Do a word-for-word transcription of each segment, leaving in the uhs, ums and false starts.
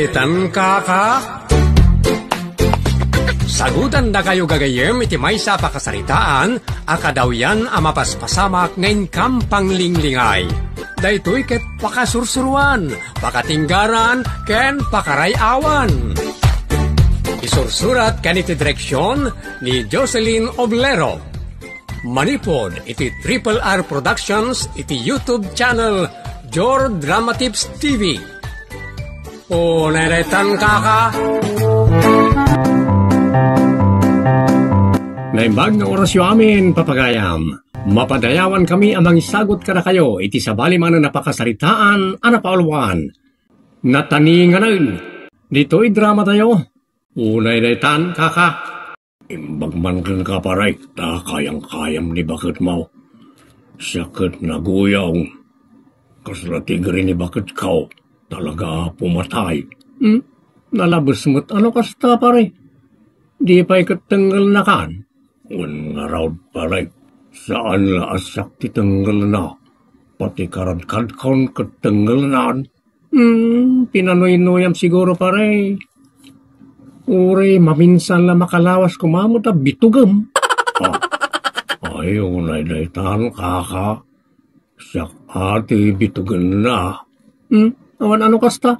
Itan kaka? Sagutandakayo gagayyem iti maysa a pakasaritaan a kadawyan a mapaspasamak nga inkam panglinglingay. Daytoy ket pakasursuruan, pakatinggaran, ken pakaray-awan. Isursurat ken iti direksion ni Jocelyn Oblero. Manipud iti Triple R Productions iti YouTube channel Jor Drama Tips T V. O, neretan kaka. Naimbag nga orasyo amin, papagayam. Mapadayawan kami a mangisagut kadakayo iti sabali manen a pakasaritaan a napauluan. Nataninganen. Ditoy drama tayo. Unay daytan, kaka. Imbag man kenka, pare, ta kayang-kayam ni baketmo. Siak ket naguyong. Kasla tigre ni baketko. Talaga a pumatay. Hmm? Nalabes met ano kasta, pare? Di pay ket tenggelnakan? Wen ngarud, pare. Saan la a siak ti tenggelna. Pati karadkadkon ket tenggelnan. Hmm, pinanuynuyam siguro, pare. Uray maminsan la makalawas koma met a bitugem. Ah, ay, unay daytan, kaka. Siak a ti bitugenna. Hmm, awan ano kasta?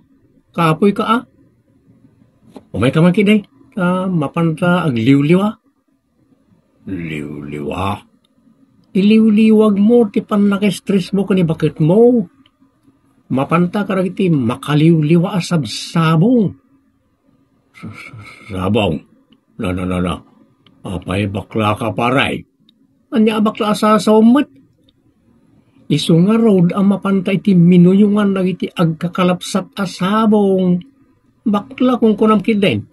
Kapoy ka, a? Umay ka man kidi, ta mapanta agliwliwa. Liwliwa. Iliwliwag mo ti pannakastress mo ken ni baketmo. Mapanta kadagiti makaliwliwa a sabsabong. S-, s-, sabong? Na, na, na, na. Apay bakla ka, pare? Ania a bakla a sasawem met? Isu ngarud a mapanta iti minuyongan dagiti agkakalapsat a sabong. Bakla, kunkunam ketdin.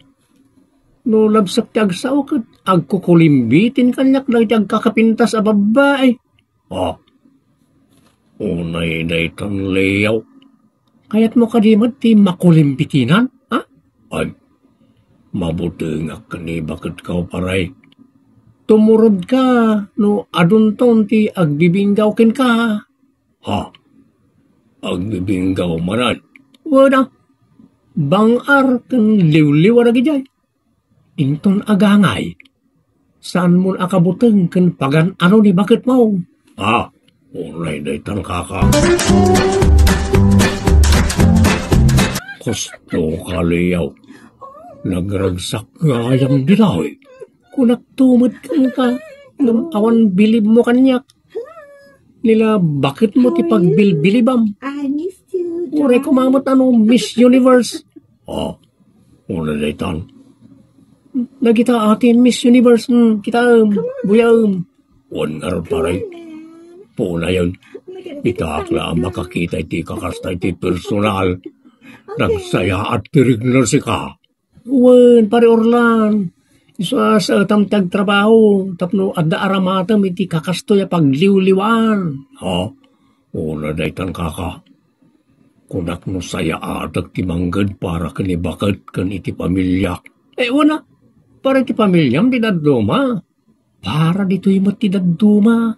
No labsek ti agsao ket agkukulimbitin kaniak dagiti agkakapintas a babbai. Ah, unay daytan, Leo. Kayatmo kadi met ti makulimbitinan, ha? Ay, mabutengak ken ni baketko, pare. Tumurodka no adunton ti agbibinggaw kenka. Ha? Agbibinggaw manen? Wen a, bang-ar ken liwliwa dagidiay. Inton agangay, saanmon a kabuteng ken pagan-ano ni baketmo. Ah, unay daytan, kaka. Kastoka, Leo. Nagragsak gayam ditoy. Kunakto met kenka, ngem awan bilibmo kaniak. Nila, baketmo ti pagbilbilibam? I miss you, Uray koma met ano, Miss Universe. Ah, unay daytan. Dagita a ti Miss Universe, hmm, kitaem, buyaem. Wen ngarud, pare. Puonayen. Itaak la a makakita iti kakasta iti personal. Nagsayaat ti rigna sika. Wen, pare Orlan. Isu a saetam ti agtrabaho tapno adda aramatem iti kakastoy a pagliwliwaan. Ha? Unay daytan, kaka. Kunak no sayaatek ti mangged para ken ni baket ken iti pamiliak. Eh, wen a. Para iti pamiliam ti dadduma. Para ditoy met ti dadduma.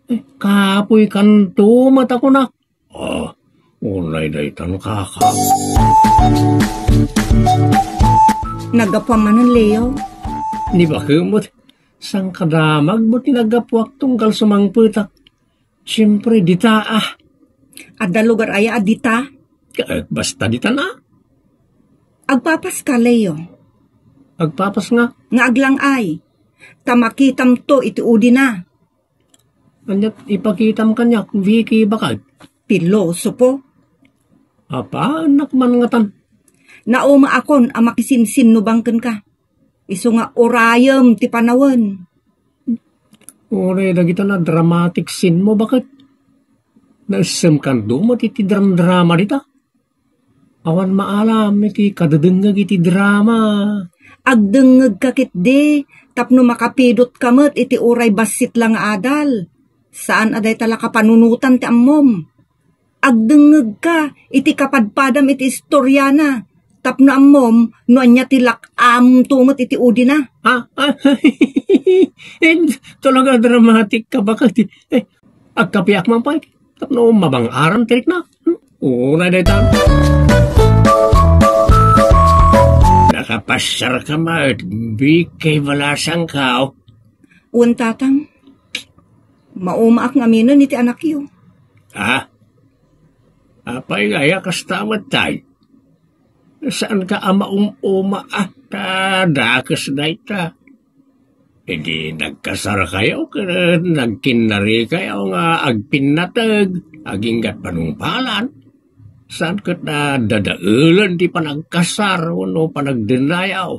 Eh, kapoykanto met a kunak. Ah, unay daytan, kaka. Naggapuam manen, Leo? Ni baket met, sangkadamag met ti naggapuak tunggal sumangpetak. Siempre, dita, ah. Adda lugar aya a dita? Eh, basta dita na. Agpapas ka, Leo. Agpapas nga? Nga aglang-ay. Ta makitamto iti udina. Aniat ipakitam kaniak, Vicky, baket? Pilosopo. Apanak man ngatan. Naumaakon a makisinsinnubang kenka. Isu nga urayem ti panawen. Uray dagita na dramatic scene mo, baket? Naissemkanto met iti dramdrama dita. Awan maalam iti kadedengngeg iti drama. Agdengngegka ketdi tapno makapidotka met iti uray bassit la nga adal. Saan a dayta la kapanunotan ti ammom. Agdengngegka iti kapadpadam iti istoriana tapno ammom no ania ti lak-amto met iti udina. Ah, ah, talaga dramatic ka, baket. Eh, agkapiak man pay. Tapno mabang-aran ti rikna. Hmm? Unay dayta. Apasiarka met, Vicky, balasangko. Wen, Tatang. Maumaak ngaminen iti anakyo. Ha? Apay nga aya kasta met tay? Saanka a maum-uma a ta dakes dayta? Idi nagkasarkayo ken nagkinnarikayo nga agpinnateg, aginggat panungpalan, saan ket a dadaelen ti panagkasar wenno panagdennayaw,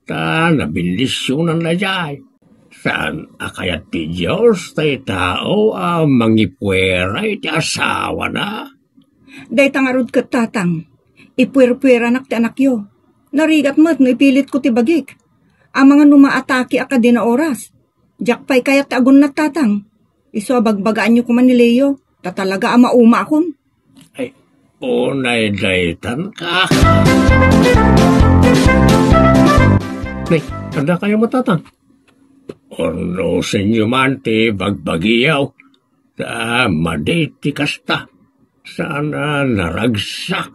ta nabendisionan daydiay. Saan a kayat ti Dios tay tao a mangipuera iti asawana? Dayta ngarud ket, Tatang, ipuerpueranak ti anakyo. Narigat met no ipilitko ti bagik. Amangan no maatake a kadin a oras. Diak pay kayat ti agunnat, Tatang. Isu a bagbagaanyo koma ni Leo, ta talaga a maumaakon. Ay, unay daytan, kaka. Nay, adda kayo matatang? Ornosenyo man ti bagbagiyo. Ta madi ti kasta. Saan a naragsak.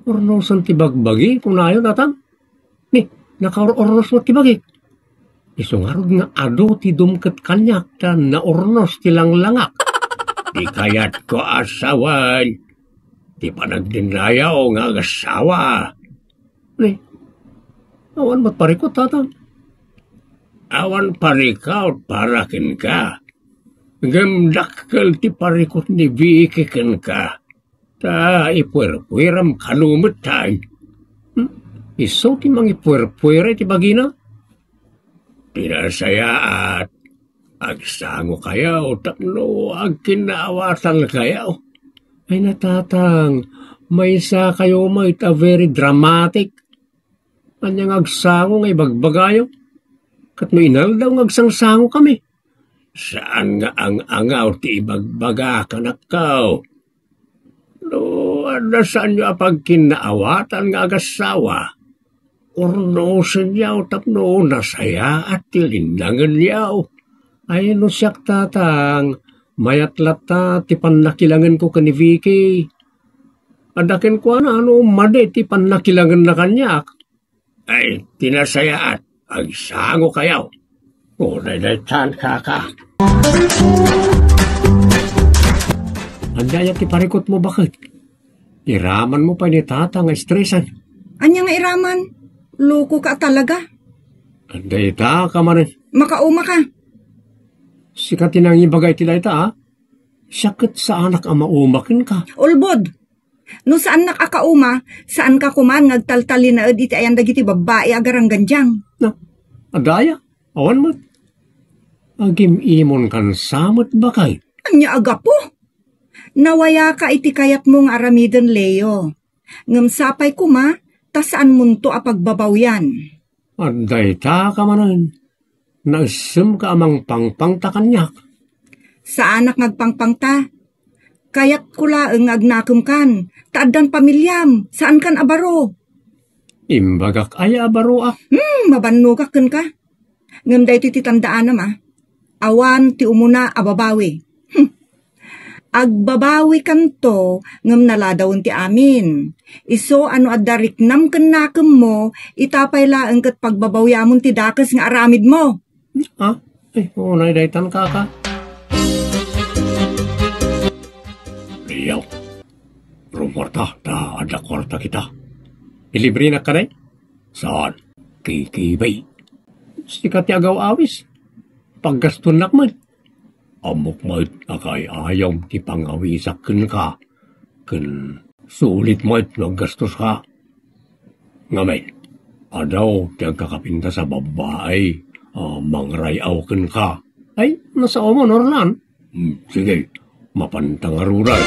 Ornosen ti bagbagi, kunayo, Tatang? Ni, nakaor-ornos met ti bagik. Isu ngarud nga adu ti dumket kaniak ta naornos ti langlangak. Di kayatko a sawen ti panagdinnayaw nga agasawa. Ni, awan met parikut, Tatang? Awan parikut para kenka. Ngem dakkel ti parikut ni Vicky kenka. Ta ipuerpueram kano met tay. Hmm? Isu ti mangipuerpuera iti bagina? Ti nasayaat, agsangokayo tapno agkinnaawatankayo. Ay, natatang, maysa kayo met a very dramatic. Ania nga agsango nga ibagbagayo? Ket no inaldaw nga agsangsangokami, saan nga ang-angaw ti ibagbagak, anakko. No adda saanyo a pagkinnaawatan nga agasawa, ornosenyo tapno nasayaat ti linnangenyo. Ay, no siak, tatang, mayat latta ti pannakilangenko ken ni Vicky. Adda kenkuana no madi ti pannakilangenna kaniak. Ay, ti nasayaat, agsangokayo. O, daydaytan, kaka. Ania ti parikutmo, baket? Iramanmo pay ni tata nga estresan. Ania nga iraman? Lokoka talaga. Dayta ka manen. Makaumaka. Sika ti nangibaga iti dayta, a? Siak ket saanak a mauma kenka. Ulbod! No saannak a kauma, saanka koman nga agtaltalinaed iti ayan dagiti babbai a garanggandiang. Na, adda aya? Awan met. Agim-imonkan sa met, baket. Ania a gapu? Nawayaka iti kayatmo nga aramiden, Leo. Ngem sapay koma ta saanmonto a pagbabawian. Dayta ka manen, naessemka a mangpangpangta kaniak. Saanak nga agpangpangta. Kayatko laeng nga agnakemkan, ta addan pamiliam, saankan a baro. Imbagak aya a baroak? Hmm, mabannogak kenka. Ngem daytoy ti tandaanam, a. Awan ti umuna a babawi. Hmm. Agbabawikanto, ngem naladawen ti amin. Isu a no adda riknam ken nakemmo, ita pay laeng ket pagbabawiamon ti dakes nga aramidmo. Ha? Ay, unay daytan, kaka. Riyaw, rummuarta ta adda kuarta kita. Ilibrenak kadi? Saan? Kikibay. Sika ti agaw-awis. Paggastuennak met. Ammok met a kaay-ayam ti pangawisak kenka. Ken sulit met no aggastoska. Ngamin, adu ti agkakapintas a babbai a mangray-aw kenka. Ay, nasaomon, Orlan. Hmm, sige, mapanta ngaruden.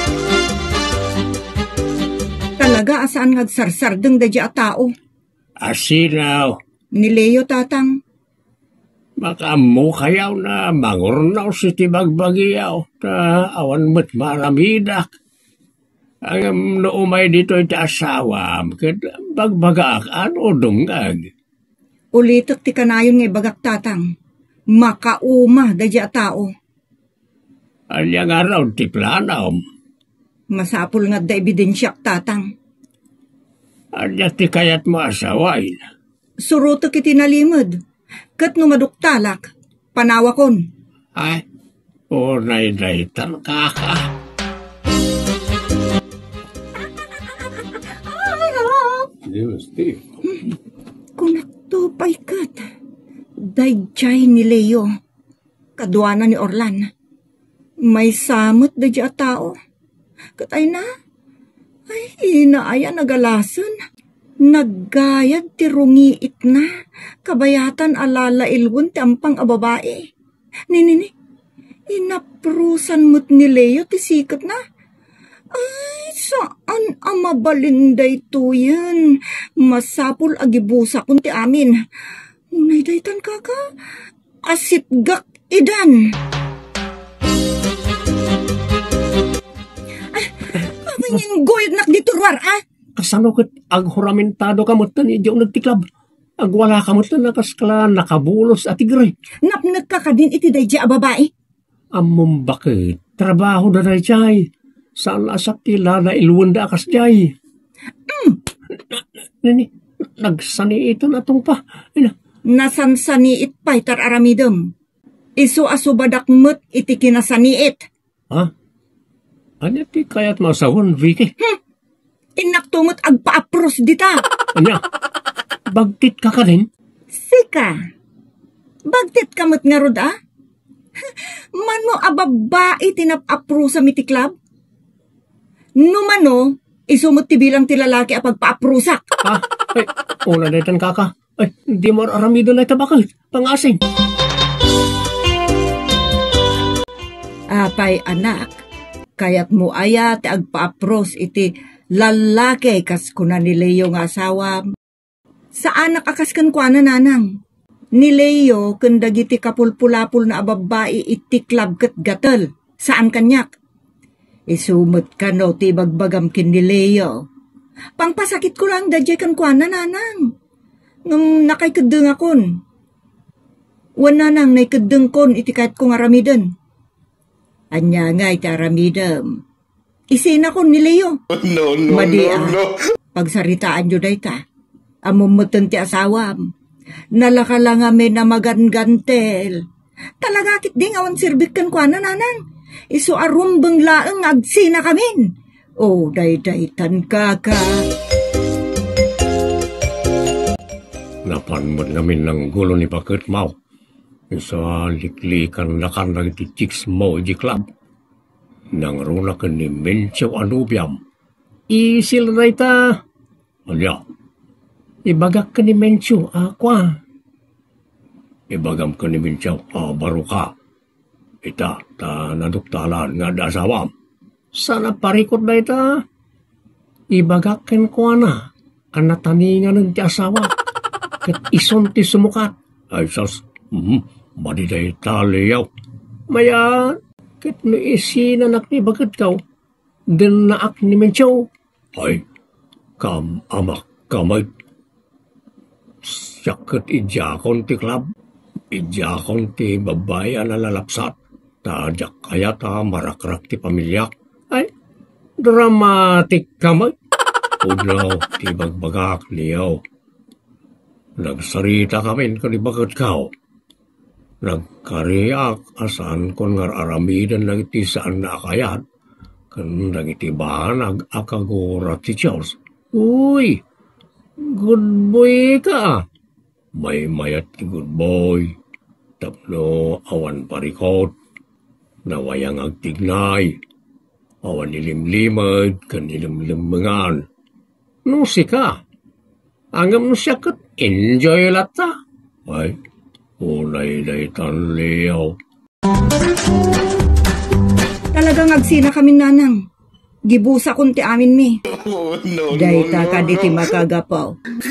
Talaga a saan nga agsarsardeng daydiay a tao. Asino? Ni Leo, tatang. Makaammokayo a mangurnos iti bagbagiyo, ta awan met maaramidak. Ngem no umay ditoy ti asawam, ket bagbagaak a no dumngeg. Ulitek ti kanayon nga ibagak, tatang. Makauma daydiay a tao. Ania ngarud ti planom? Masapul nga adda ebidensiak, tatang. Ania ti kayatmo a sawen? Surotek iti nalimed. Ket no maduktalak, panawakon. Ay, unay daytan, kaka. Yes, Steve. Kunakto pay ket, daydiay ni Leo. Kaduana ni Orlan. Maysa met daydiay a tao. Ket ay na, ay, ina aya nagalasen. Naggayad ti rungiitna, kabayatan a lalailwen ti ampang a babai. Ni, ni, ni, inaprusan met ni Leo ti siketna. Ay, saan a mabalin daytoyen. Masapul a gibusakon ti amin. Unay daytan, kaka. Asitgak idan. Ah, awan nga ingguyognak ditoy ruar, ah? Kasano ket aghuramentado ka metten idiay uneg ti club? Agwala ka metten a kas kala nakabulos a tigre. Napnekka kadin iti daydiay a babai? Ammom baket, trabahoda daydiay. Saan a siak ti lalailwenda a kasdiay. Mm. Nini, nagsaniiten a tungpa. Ina. Nasansaniit pay ti ar-aramidem. Isu a subadak met iti kinasaniit. Ha? Ania ti kayatmo a sawen, Vicky? Hmm. Innakto met agpaapros dita. Ania? Bagtitka kadin? Sika. Bagtitka met ngarud, a? Mano a babbai ti nap-aprosam iti club? No mano, isu met ti bilang ti lalaki a pagpaaprusak. Ha? Ay, unay daytan, kaka. Ay, dimo ar-aramiden dayta baket. Pangasim. Apay, anak, kayatmo aya ti agpaapros iti lallaki kas kuna ni Leo nga asawam? Saanak a kas kenkuana, nanang. Ni Leo ken dagiti kapulpulapulna a babbai iti club ket gatel. Saan kaniak. Isu met kano ti ibagbagam ken ni Leo. Pangpasakitko laeng daydiay kenkuana, nanang. Ngem nakaikedengakon. Wen, nanang, naikeddengkon iti kayatko nga aramiden. Ania ngay ti aramidem? Isinakon ni Leo. No, no, Madi, no, ah. No. Pagsaritaanyo dayta. Ammom metten ti asawam. Nalaka la ngamin a magangantel. Talaga ketdi nga awan serbik kenkuana, nanang. Isu a rumbeng laeng nga agsinakamin. O, daydaytan, kaka. Napan met ngamin nanggulo ni baketmo. Isu a liklikannakan dagiti chicks mo iti club. Nangruna ken ni Mencho a nobiam. Isil dayta. Ania? Ibagak ken ni Mencho a kua. Ibagam ken ni Mencho a baro ka. Ita, ta naduktalan nga adda asawam. Saan a parikut dayta? Ibagak kenkuana a nataninganen ti asawa, ket isun ti sumukat. Ay, sus, mhm, madi dayta, Leo. Mayat, ket no isinanak ni baketko, dennaak ni Mencho. Ay, kam-, amak ka met. Siak ket idiakon ti club. Idiakon ti babbai a nalalapsat. Ta diak kayat a marakrak ti pamiliak. Ay, dramatic ka met. Pudno ti bagbagak, Leo. Nagsaritakamin ken ni baketko. Nagkariak a saankon nga ar-aramiden dagiti saanna a kayat ken dagiti banag a kagura ti Dios. Uy, good boy ka. Maymayat ti good boy tapno awan parikut, nawayang agtignay, awan ilimlimed ken ilimlemmengan. No sika, ngem no siak ket enjoy latta. Ay, unay daytan, Leo. Talagang agsinakamin, nanang. Gibusakon ti aminmi. Oh, no, no, Dayta no, kadi ti no. Makagapu.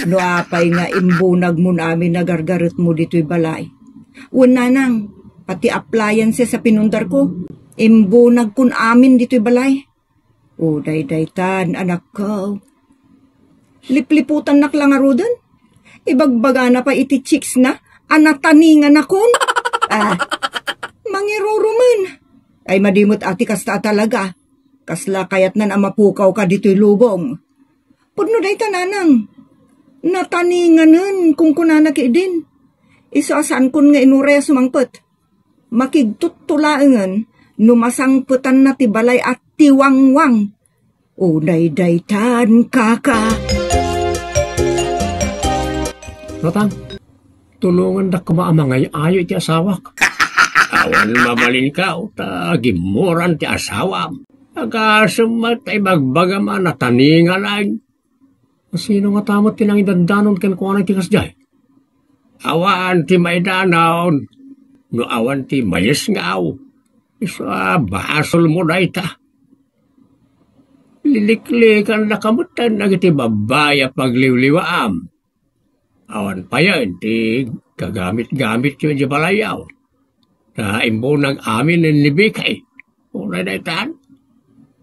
No apay nga imbunagmon amin a gargaretmo ditoy balay. Wen, nanang, pati appliances a pinundarko, imbunagkon amin ditoy balay. O, daydaytan, anakko. Lipliputannak la ngaruden. Ibagbagana pay iti chicksna a nataninganakon. Ah, mangirurumen. Ay, madi met a ti kasta a talaga. Kasla kayatnan a mapukawka ditoy lubong. Pudno dayta, nanang. Nataninganen, kunkunana ketdin. Isu a saankon nga inuray a sumangpet. Makigtutto laengen no masangpetanna ti balay a tiwangwang. Unay daytan, kaka. Natang, tulongandak koma a mangay-ayo iti asawak. Awan mabalinka, ta gimmuran ti asawam. Agasem met ta ibagbagam a nataninganen. Sino ngata met ti nangidadanon kenkuana iti kasdiay? Awan ti maidanaw no awan ti mayesngaw. Isu a basolmo dayta. Liliklikannaka metten dagiti babbai a pagliwliwaam. Awan payen ti gagamit-gamityo idiay balayyo. Ta imbunag amin ni Vicky. Unay daytan.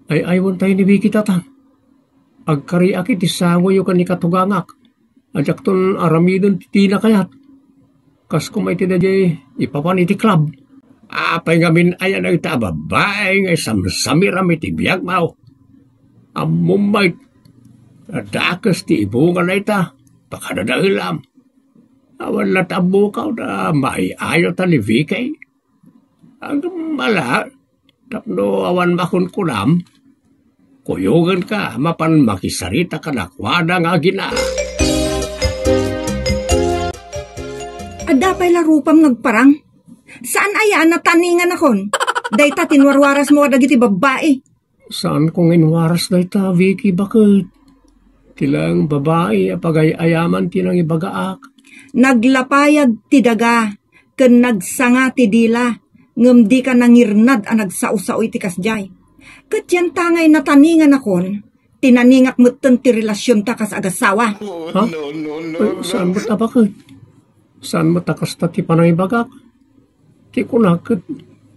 Ay-aywentayo ni Vicky, tatang. Agkariak iti sangoyo ken ni katugangak. Diakton aramiden ti dina kayat. Kas koma iti daydiay ipapan iti club. Apay ngamin aya dagita a babbai nga isamsamiram iti biagmo? Ammom met, dakes ti ibunga dayta, pakadadaelam. Awan latta a bukaw ta maay-ayo ta ni Vicky. Agmala, tapno awan makunkunam, kuyogenka a mapan makisarita kadakuada nga agina. Adda pay la rupam nga agparang? Saan aya a nataninganakon? Dayta ti inwarwarasmo kadagiti babbai. Saanko nga inwaras dayta, Vicky, baket. Ti laeng babai a pagay-ayaman ti nangibagaak. Naglapayag ti daga, ken nagsanga ti dila, ngem dika nangirnad a nagsao-sao iti kasdiay. Ket dianta ngay nataninganakon, tinaningak metten ti relasionta kas agasawa. Ha? Ay, saan met a baket? Saan met a kasta ti panangibagak? Ti kunak ket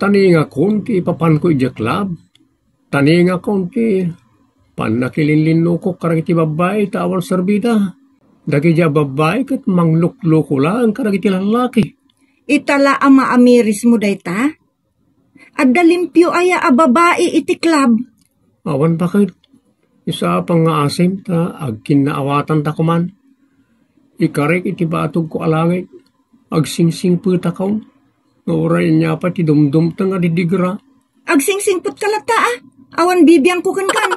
taningakon ti ipapanko idiay club. Taningakon ti pannakilinlinnukok kadagiti babbai ta awan serbida. Dagiti a babbai ket manglukloko laeng kadagiti lallaki. Ita la a maamirismo dayta? Adda limpio aya a babai iti club? Awan baket. Isu a pangngaasim ta agkinnaawatanta koman. Ikarik iti batogko a langit. Agsingsingpetakon. Nga uray ania pay ti dumdumteng a didigra. Agsingsingpetka latta, a? Awan bibiangko kenkan.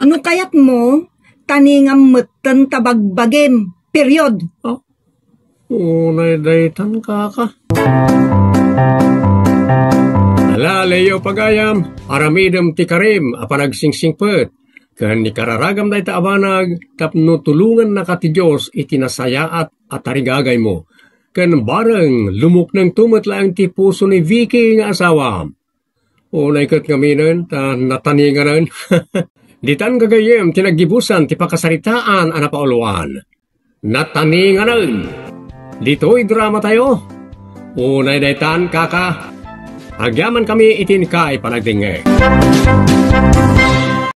No kayatmo, taningam metten ta bagbagim. Period. Ah, unay daytan, kaka. Alalayo, pagayam, aramidem ti karim a panagsingsingpet, ken ikararagam dayta a banag tapno tulongannaka ti Dios iti nasayaat a tarigagaymo. Ken bareng, lumuknengto met laeng ti puso ni Vicky nga asawam. Unay ket ngaminen ta nataninganen. Ditan gagayyem ti naggibusan ti pakasaritaan a napauluan. Nataninganen. Ditoy dramatayo. Unay daytan, kaka. Agyamankami iti inkay panagdengngeg.